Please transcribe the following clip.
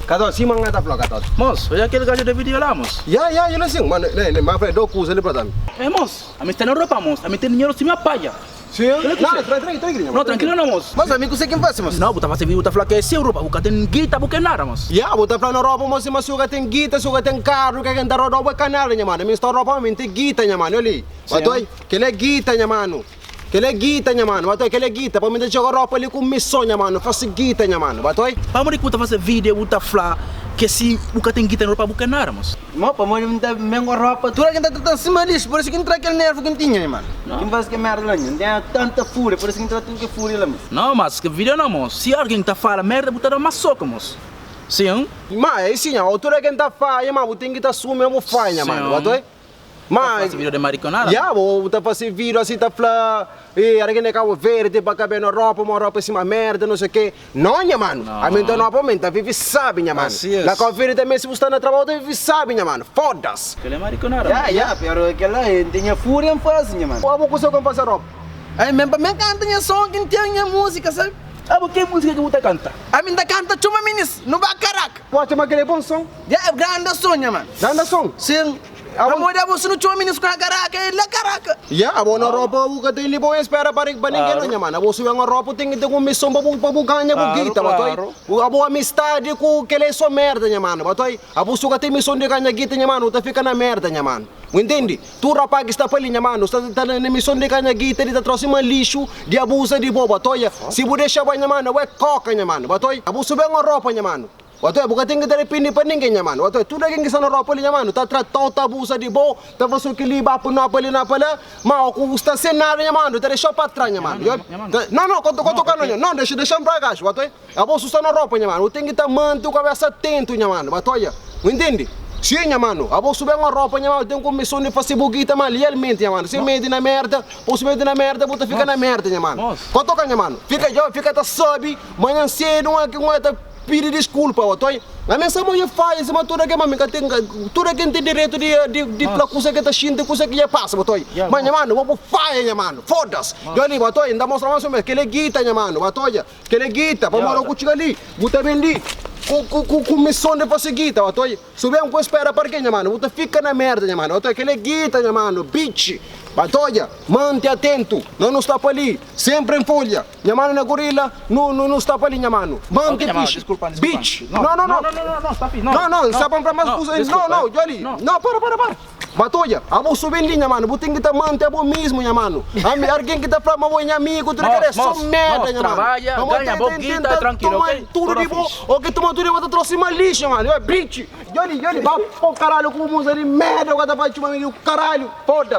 Kato, sima N ta fla, kato. Mos, odja kel gajo de video la, mos. Ya, ya, el asin. Ma, ne, ne, ma fla do kuza li pra tambi. Eh, mos, ami sta na Europa, mos. Ami ten dinheru sima paja. Si? Na, tra, tra, tranquilo, No, tranquilo no, mos. Mos, ami kuse ki N fasi, mos? No, bu ta fasi video, bu ta fla ke si Europa, bu ka ten guita, bu ke nada, mos. Ya, bu ta fla na Europa, mos, sima si bu ka ten guita, si bu ka ten karu, ke ke N ta rodau, bu é ka nada, nha mano. Ami N sta Europa, ma mi N ten guita, nha mano. Oli, batoi, kel é guita, nha mano. Kel é guita, nha mano, batoi, kel é guita. Pa mi ta txega Europa li ku mison, nha mano, fase guita, nha mano, batoi. Pamodi ki bu ta fase video bu ta fla ke si bu ka ten guita na Europa bu ka nada, mos? Mo, pamodi N ta ben ku ropa, tudu algen ta tratan sima lixu, por isu ki N tra kel nervu ki N tinha, nha mano. Ki N fase kel merda la, nha. N tinha tanta fúria, por isu ki N tra tudu kel fúria la, mos. Nau, mas kel video nau, mos. Si algen ta fala merda bu ta da mas soka, mos. Sim. Ma, é si, nha, tudu algen ta fala, ma bu ten ki ta asumi ma bu fala, nha mano, batoi. Ma, Ta fase video de mariconada? Ya, bo ta fase video asi ta fla, e algen de Cabo Verde pa ka ben na Europa, ma Europa é sima merda, não sei o quê. Não, nha mano. Ami nta na Europa, mi nta vive sabi, nha mano. Asi es. Na Cabo Verde também, si bu sta na trabalho, ta vive sabi, nha mano. Foda-se. Kel é mariconada, Ya, mano. ya, pero kel-la, N tinha fúria N fase, nha mano. Abo kuse ku N fase Europa? Ami mesmo pa mi N kanta nha son ki N ten nha múzika, sabe? Abo ki múzika ki bu ta kanta? Ami N ta kanta txuma minis, nu ba Karaka. Bu atxa ma kel é bon son? Ya, é granda son, nha mano. Granda son? Sim. Abo- Pamodi abo si nu txoma minis ku na Karaka, é la Karaka. Ya, abo na Europa bu ka ten li bo espera pa pa ninguém no, nha mano. Abo si ben Europa bu ten ki ten un mison pa bu pa bu ganha bu Claro, guita, batoi. claro. Bu abo amistadi ku kel é so merda, nha mano, batoi. Abo si bu ka ten mison di ganha guita, nha mano, bu ta fika na merda, nha mano. Bu intendi? Tudu rapaz ki sta pa li, nha mano, sta ta na mison di ganha guita, di ta trosi ma lixu, di abusa di bo, batoi. Si bu dexa bai, nha mano, abo é koka, nha mano, batoi. Abo si ben Europa, nha mano. Watoe, bu ka ten ki ta ripindi pa ningen, nha manu. Watoe, tudu algen ki sta na ropa li, nha manu, ta tratau, ta abusa di bo, ta fase-u kel-li, ba pa na pa li, na pa la. Ma o ku bu sta sen nada, nha manu, ta dexa-u pa tras, nha manu. No, no, ka ka toka no, nha. No, dexa, dexa-m pra gaxu, watoe. Abo su sta na ropa, nha manu, bu ten ki ta manti bu kabesa atentu, nha manu, watoe. Bu intendi? Si, nha manu, abo su ben ropa, nha manu, ten kumison di fase bu gita, ma lialmenti, nha manu, si meti na merda, bu si meti na merda, bu ta fika na merda, nha manu. Ka toka, nha manu. Fika, fika ta sabi, manhan sedu, un ta. Pidi diskulpa o toi. Ami N sa mo nha fadja sima tudu algen ma mi ka ten tudu algen ten direitu di di di fla kusa ke ta xinti kusa ki dja pasa bo toi ma nha manu bo bu fadja nha manu fodas dja li bo toi N ta mostra mas o mes kila é guita nha manu bo ta odja kila é guita pamodi ku txiga li bu ta ben li ku ku ku mison di fasi guita bo ta odja Su ben ku spera parke nha mano bu ta fika na merda nha mano oto kel é guita nha mano bitch ba ta odja mante atento no nu sta pa li sempre em folha nha mano na gorila nu nu nu sta pa li nha mano mante fixe bitch no no no no no nsta pa nfla mas kusa no no djali no para para para Ba ta odja, abo so ben li nha mano, bu ten ki ta mante abo mesmu nha mano. Ami, argen ki ta fla ma bo é nha amigu, tudu kel é so merda nha mano. Pamodi ten ten ta toma tudu di bo, o ki toma tudu di bo ta trosi ma lixu nha mano. Oi bitch, djali djali, ba po karalhu ku bu musa di merda, bu ka ta fala txuma mi di karalhu, fodas.